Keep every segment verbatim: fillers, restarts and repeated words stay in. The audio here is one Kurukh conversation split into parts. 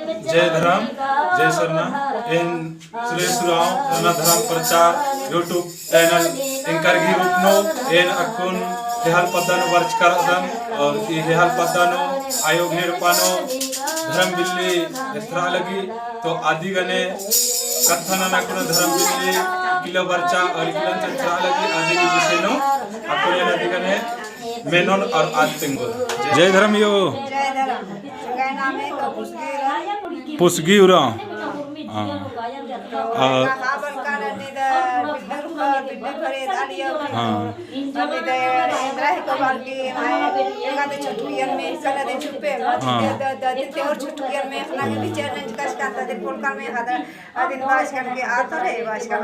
जय धरम, जय सरना। एन सुरेश उराँव, सरना धरम प्रचार YouTube channel anchor गही रूप नू एन अक्कुन हेहल पद्दा नू बरचका रअदन और ई हेहल पद्दा नू आयो निंग्है एड़पा नू धरम बिल्ली एथरआ लगी। तो अदी गने कत्था नना कुना धरम बिल्ली इकला बरचा और इकलन एथरआ लगी अदी गही विषय नू अक्कुन एन अदी गने मेनोन और आद तेंगोन। जय धरम यो। जय धरम। एंग्है नामे तो पुसगी उराँव। पुसगी उराँव। हाँ। तो आ, एका हा बरका नन्नी द बिल्ली रुका, बिल्ली भरे दालियो। हाँ। अन्नी द एन्दरा ही को बार की, माय, एका द छुटकियन में, कला द छुपे, हाँ। द, द, द, द, और छुटकियन में, खाना के बीच में, कस का, द, द, पोलका में, हदा, अदिन बाचकन के आतो रहे, बाचकन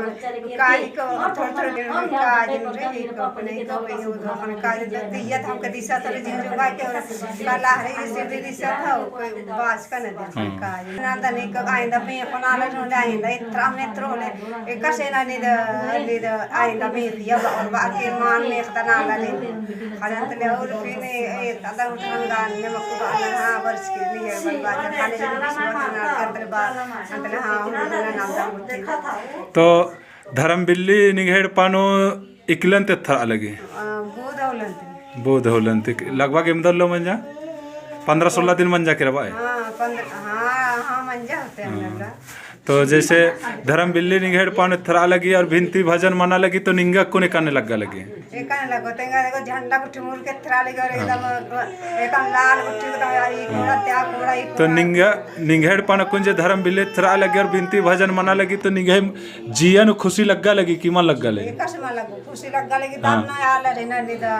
काहे को थोड़ा थोड़ा दिन में काजिन रहे को, अपने को, ये वो अपन काजिन तो दिया था, हमके दिसा तो जिन जो भाई के और काला है, इसे भी दिसा था, कोई बाचकन अदिन काजिन। ना तो नहीं को आइंदा में अपन आला जो आइंदा, इतना में तो ले, एक से ना नहीं द, नहीं द, आइंदा में दिया और बाकी मान में खतना आला नहीं। अनंतले और फिर ए, ए, तदन उठंगा, ने मक्कु बाला, हाँ, बरचकी, निंग्है बल बाजन, खाने जन बीस वर्ष ना, अंतले बा, अंतले, हाँ, उन्होंने नाम दान होते। तो धरम बिल्ली निंग्है एड़पा नू इकलन ती एथरआ लगी? अ, बोध होलन ती। बोध होलन ती। लगभग एमदर लो मंजा? पन्द्रह सोलह दिन मंजा केरा बा? हाँ, पन्द्रह, हाँ, हाँ, मंजा होते हैं हाँ। लगा। तो जैसे धरम बिल्ली निंग्है एड़पा नू एथरआ लगी और भिंती भजन मना लगी, तो निंगा कुन एकाने लग्गा लगी? एकाने लग्गो, तेंगा देखो झंडा गुट्ठी मुर के एथरआ लगी और हाँ। एकदम, एकदम लाल गुट्ठी एकदम यार, ई कोड़ा, त्या कोड़ा, ई तो कोड़ा। निंगा, निंग्है एड़पा नू कुन जे धरम बिल्ली एथरआ लगी और भिंती भजन मना लगी, तो निंग्है जिया नू खुशी लग्गा लगी कि मल लग्गा लगी? एकासे मल लग्गो, खुशी लग्गा लगी, हाँ। दाम ना आला रे ना, निदा,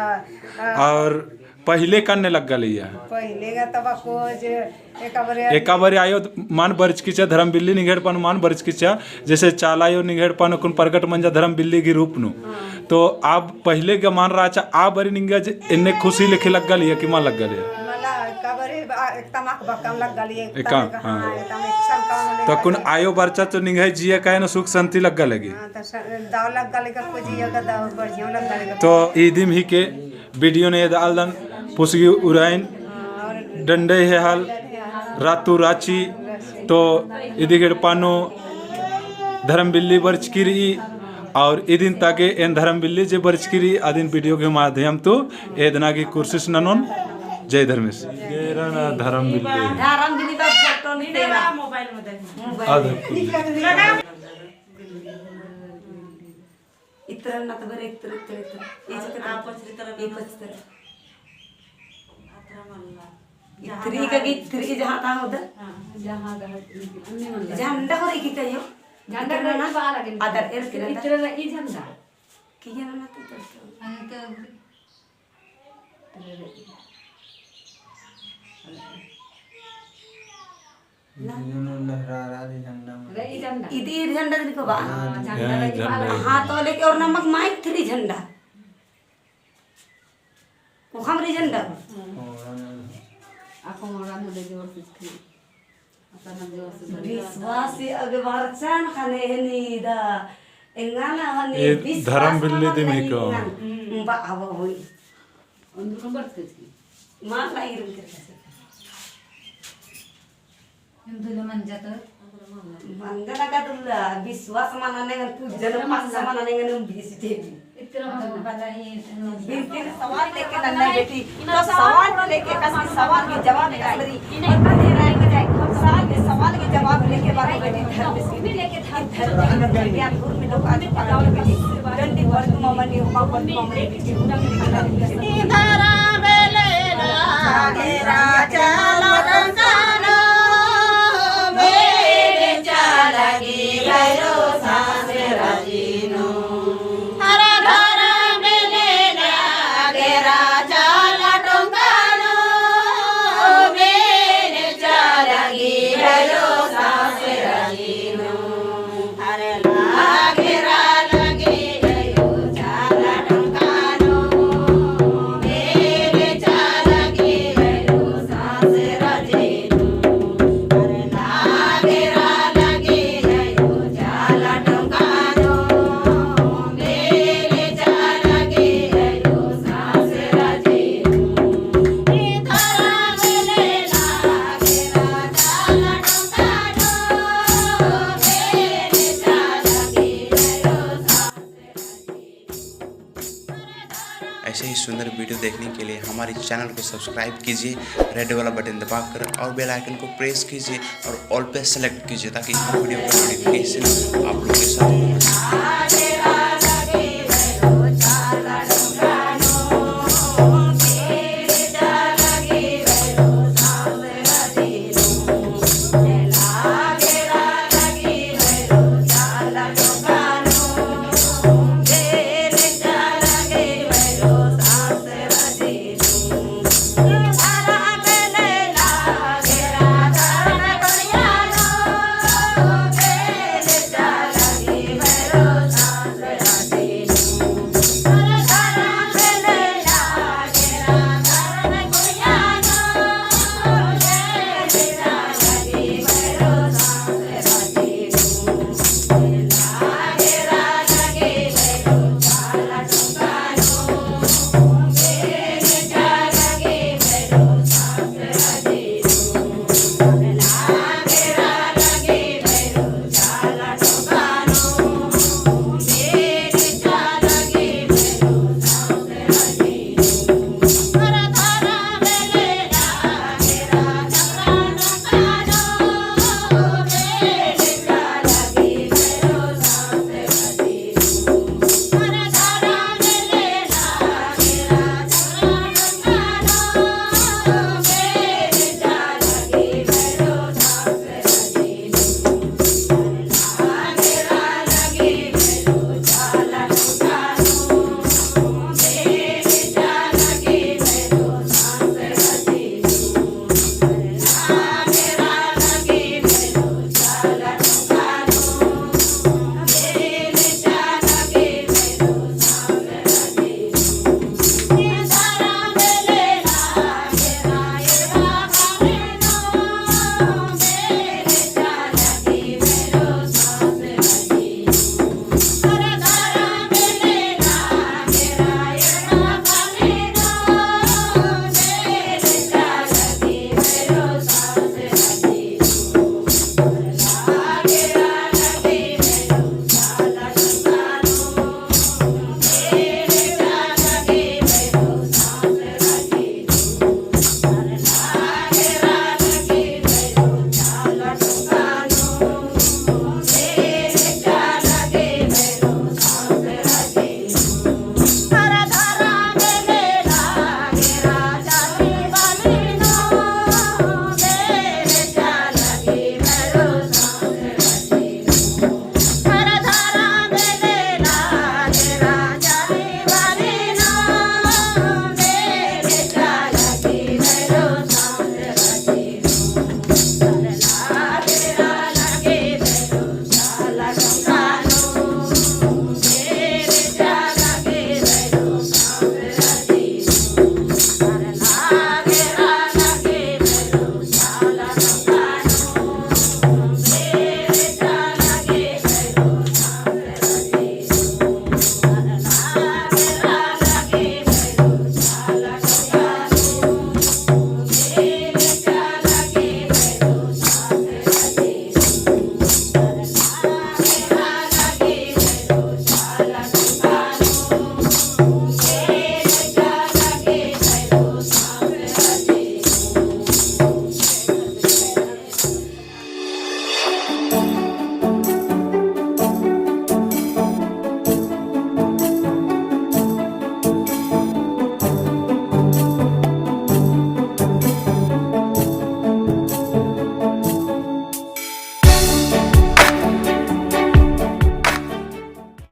आ, और पहिले कन्ने लग्गा लगिया? पहिले का तबा को जे एका बारी एका बारी आयो मान बरचकी चा धरम बिल्ली निंग्है एड़पा नू मान बरचकी चा, जैसे चाला आयो निंग्है एड़पा नू कुन प्रगट मंजा धरम बिल्ली गही रूप नू। हाँ। तो अब पहिले का मान रहचा, आ बारी निंगा जे एन्ने खुशी लेखे लग्गा लगिया कि मल लग्गा लगिया? मला एका बारी बा-, एकदम अकबकम लग्गा लगिया, एकदम एका, हाँ। हाँ, एकदम एक साल का होले तो कुन लग्गा। आयो बरचा तो निंग्है जिया काहे ना सुख शांति लग्गा लगी? हाँ, तो स-, दाव लग्गा लगी, को जिया का दाव बढ़िया लग्गा लगी। तो ई दिम ही के वीडियो ने एदआलदन पुसगी उराइन, डंडई हेहल, रातू राची, तो इदी गही एड़पा नू धरम बिल्ली बरचकी रई, और इदिन ताके एन धरम बिल्ली जे बरचकी रई, अदिन वीडियो के माध्यम तू एदना की कोशिश ननोन। जय धर्मेस। गेरना धरम बिल्ली। धरम बिल्ली बा फोटो नहीं तेरा। मोबाइल में देख। मोबाइल। आधा। इतरा ना तो बरे इतरा, इतरा, इतरा। ये जो आ, कितरा? आ पचरी तरह ये ना। पचरी तरह। अतरा मल्ला। इतरी का की इतरी जहाँ तहाँ उधर? हाँ, जहाँ तहाँ, अन्य मल्ला। झंडा हो रही की कहियो? झंडा इतरा ना? बाहर आ गए। अदर एर के इतरा ना, ई झंडा। किया ना तो, तो, तो। हाँ, तो इतरा ना। लहरा रहा है झंडा में। रही झंडा। इदी झंडा दिन को बा? हाँ, झंडा हाँ, रही झंडा। हाँ, तो लेके और नमक माइक थ्री झंडा। वो हम रही झंडा। हाँ। कोहड़ा में। आ, कोहड़ा में ले जोर से थ्री। अपन हम जोर से बोले। विश्वास से अगे बरचन खने है नी दा। एंगा ना हने ए, विश्वास धरम बिल्ली ना दिम ही नहीं को। एंगा। हम्म। बा, अब होई। अंदर नंबर के जी। मार लाई रूम के कैसे। हिंदू ले मंजा तो। मंजा ना का दुल्ला, विश्वास माना ने, पूजन पास माना ने, बीस देवी। इतना मंजा। बिल्कुल सवाल लेके नन्ना बेटी, तो सवाल लेके कस सवाल के जवाब दे रही। सवाल के, सवाल के जवाब लेके बात बेटी धर्म से। देखने के लिए हमारे channel को subscribe कीजिए, red वाला button दबाकर, और bell icon को press कीजिए और all पे select कीजिए, ताकि हर video का notification आप लोग के साथ पहुंच सके।